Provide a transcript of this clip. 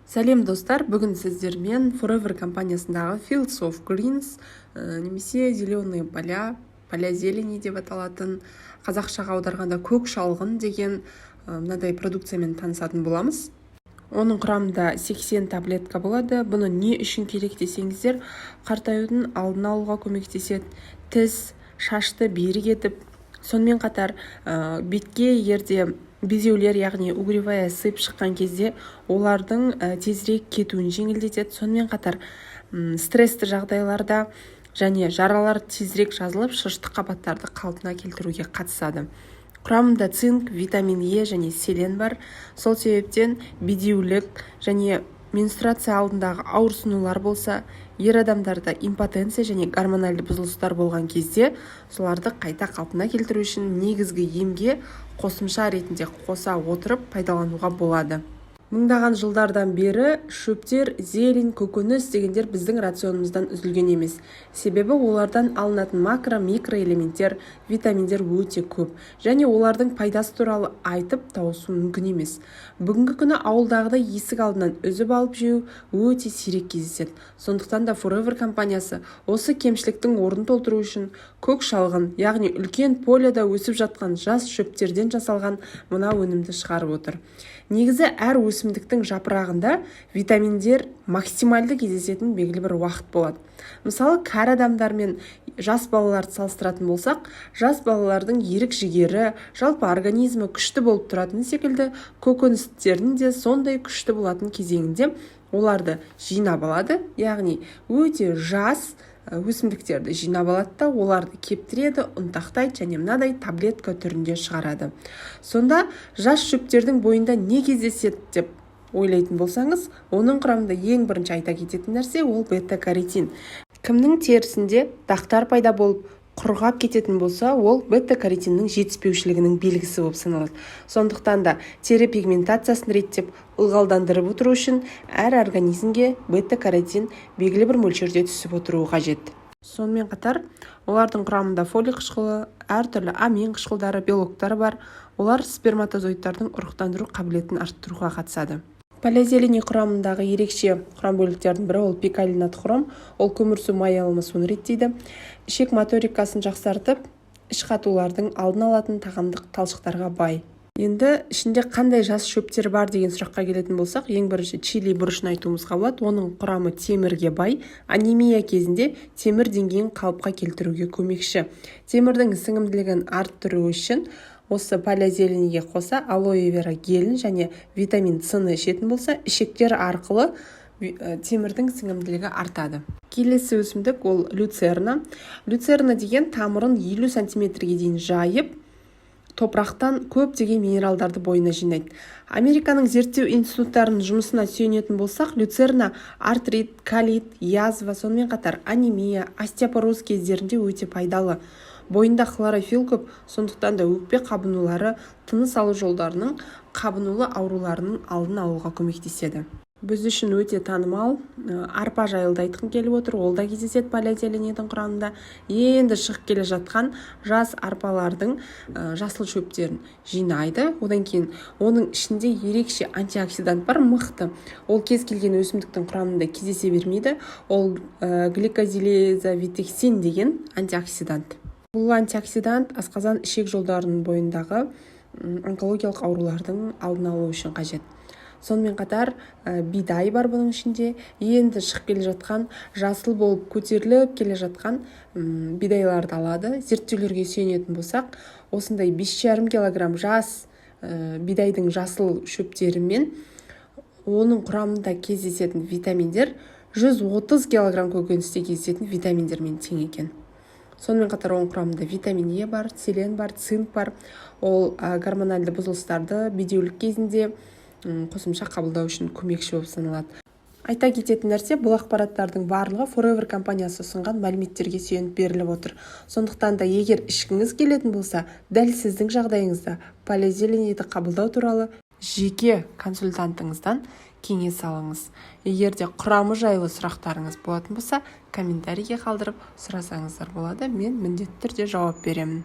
Сәлем, достар! Бүгін сіздермен Forever компаниясындағы Fields of Greens немесе зеленые поля, поля зелени деп аталатын, қазақшаға аударғанда көк шалғын деген мынадай продукциямен танысатын боламыз. Оның құрамында 80 таблетка болады. Бұны не үшін керек десеңіздер, қартаюдың алдын алуға көмектеседі, тіс, шашты берік етіп, сонымен қатар бетке егер де безеулер, яғни угревая сыпь шыққан кезде, олардың тезірек кетуін жеңілдетеді. Сонымен қатар стрессті жағдайларда және жаралар тезірек жазылып, шырыштық қабаттарды қалпына келтіруге қатысады. Құрамында цинк, витамин Е және селен бар. Сол себептен бедеулік және менструация алдындағы ауырсынулар болса, ер адамдарда импотенция және гормональды бұзылыстар болған кезде, соларды қайта қалпына келтіру үшін негізгі емге қосымша ретінде қоса отырып пайдалануға болады. Мыңдаған жылдардан бері шөптер, зелень, көкөніс дегендер біздің рационымыздан үзілген емес. Себебі олардан алынатын макро, микроэлементтер, витаминдер өте көп және олардың пайдасы туралы айтып тауысу мүмкін емес. Бүгінгі күні ауылдағыдай есік алдынан үзіп алып жеу өте сирек кездеседі. Сондықтан да Forever компаниясы осы кемшіліктің орнын толтыру үшін көк шалғын, яғни үлкен поляда өсіп жатқан жас шөптерден жасалған мына өнімді шығарып отыр. Негізі әр өсімдіктің жапырағында витаминдер максималды кездесетін белгілі бір уақыт болады. Мысалы, кәрі адамдар мен жас балаларды салыстыратын болсақ, жас балалардың ерік жігері, жалпы организмі күшті болып тұратыны секілді, көкөністердің де сондай күшті болатын кезеңінде оларды жинап алады, яғни өте жас өсімдіктерді жинап алады да, оларды кептіреді, ұнтақтайды және мынадай таблетка түрінде шығарады. Сонда жас шөптердің бойында не кездеседі деп ойлайтын болсаңыз, оның құрамында ең бірінші айта кететін нәрсе ол бета каротин. Кімнің терісінде дақтар пайда болып, құрғап кететін болса, ол бета каротиннің жетіспеушілігінің белгісі болып саналады. Сондықтан да тері пигментациясын реттеп, ылғалдандырып отыру үшін әр организмге бета каротин белгілі бір мөлшерде түсіп отыруы қажет. Сонымен қатар олардың құрамында фолий қышқылы, әртүрлі амин қышқылдары, белоктар бар. Олар сперматозоидтардың ұрықтандыру қабілетін арттыруға қатысады. Поля зелени құрамындағы ерекше құрам бөліктердің бірі ол пиколинат хром. Ол көмірсу май алмасуын реттейді, ішек моторикасын жақсартып, іш қатулардың алдын алатын тағамдық талшықтарға бай. Енді ішінде қандай жас шөптер бар деген сұраққа келетін болсақ, ең бірінші чили бұрышын айтуымызға болады. Оның құрамы темірге бай, анемия кезінде темір деңгейін қалыпқа келтіруге көмекші. Темірдің сіңімділігін арттыру үшін осы Поля зелениге қоса алоэ вера гелін және витамин С-ны ішетін болса, ішектер арқылы темірдің сіңімділігі артады. Келесі өсімдік ол люцерна. Люцерна деген тамырын 50 сантиметрге дейін жайып, топырақтан көптеген минералдарды бойына жинайды. Американың зерттеу институттарының жұмысына сүйенетін болсақ, люцерна артрит, колит, язва, сонымен қатар анемия, остеопороз кездерінде өте пайдалы. Бойында хлорофилл көп, сондықтан да өкпе қабынулары, тыныс алу жолдарының қабынулы ауруларының алдын алуға көмектеседі. Біз үшін өте танымал арпа жайлы да айтқым келіп отыр. Ол да кездеседі Поля зеленидің құрамында. Енді шығып келе жатқан жас арпалардың жасыл шөптерін жинайды. Одан кейін оның ішінде ерекше антиоксидант бар, мықты. Ол кез келген өсімдіктің құрамында кездесе бермейді. Ол гликозилизовитексин деген антиоксидант. Бұл антиоксидант асқазан, ішек жолдарының бойындағы онкологиялық аурулардың алдын алу үшін қажет. Сонымен қатар бидай бар бұның ішінде. Енді шығып келе жатқан, жасыл болып көтеріліп келе жатқан бидайларды алады. Зерттеулерге сүйенетін болсақ, осындай 5,5 килограмм жас бидайдың жасыл шөптерімен оның құрамында кездесетін витаминдер 130 килограмм көкөністе кездесетін витаминдермен тең екен. Сонымен қатар оның құрамында витамин Е бар, селен бар, цинк бар. Ол гормональды бұзылыстарды, бедеулік кезінде қосымша қабылдау үшін көмекші болып саналады. Айта кететін нәрсе, бұл ақпараттардың барлығы Forever компаниясы ұсынған мәліметтерге сүйеніп беріліп отыр. Сондықтан да егер ішкіңіз келетін болса, дәл сіздің жағдайыңызда Поля зелениді қабылдау туралы жеке консультантыңыздан кеңес алыңыз. Егер де құрамы жайлы сұрақтарыңыз болатын болса, комментарийге қалдырып сұрасаңыздар болады, мен міндетті түрде жауап беремін.